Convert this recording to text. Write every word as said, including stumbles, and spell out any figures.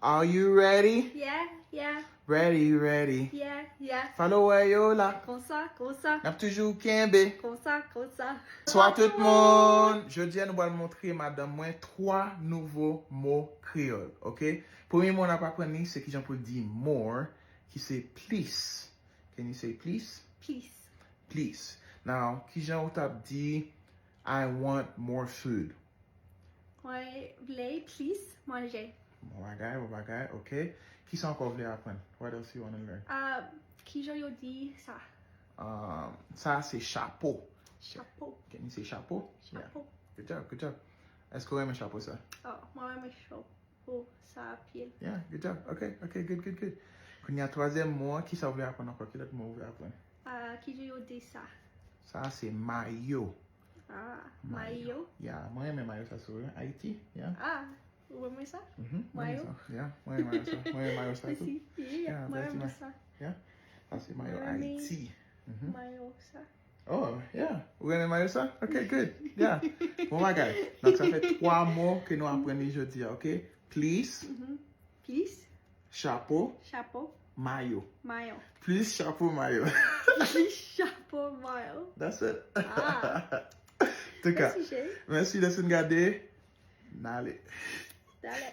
Are you ready? Yeah, yeah, Ready, ready. Yeah, yeah. Follower yo la. Konsa, konsa. N ap toujou kenbe. Konsa, konsa. Bonswa tout moun. Jodi a nou pral montre madanm mwen twa nouvo mo kreyòl, ok? Premye mo n ap aprann li se kijan pou l di more, ki se plis. Can you say please? Peace. Please. Now, kijan ou t ap di I want more food? Mwen vle plis manje. Bon bagay, bon bagay, ok. Kisa ankò w vle aprann? What else you wanna learn? Uh, kijan yo di sa? Um, sa se chapo. Chapo. Can you say chapo? Yeah. Chapo. Good job, good job. Èske w renmen chapo sa? Oh, mwen renmen chapo sa anpil. Yeah, good job. Ok, ok, good, good, good. Kounye a twazyèm mo an, kisa w vle aprann ankò? Ki lòt mo w vle aprann? Uh, kijan yo di sa? Sa se mayo. Ah, mayo. Yeah, mwen renmen mayo sa sou Ayiti. Yeah. Ah, ou renmen sa? Mhm, Mayo? Mwen renmen sa. Yeah, mwen renmen mayo sa. Mwen renmen mayo sa tou. Mesi. Yeah, Yeah, mwen mwen renmen sa. Yeah, sa se mayo Mwen renmen Ayiti. Mhm. Mayo sa. Oh, yeah. Ou renmen mayo sa? Ok, good. Yeah. Bon bagay. Donk, sa fè twa mo ke nou aprann li jodi a, ok? Plis, Mhm. Plis, chapo, chapo, mayo. Mayo. Plis, chapo, mayo. Plis, chapo, mayo. That's it. Ah. Antouka, Mesi, cheri. Mèsi dèsou n gade. N ale. Dale.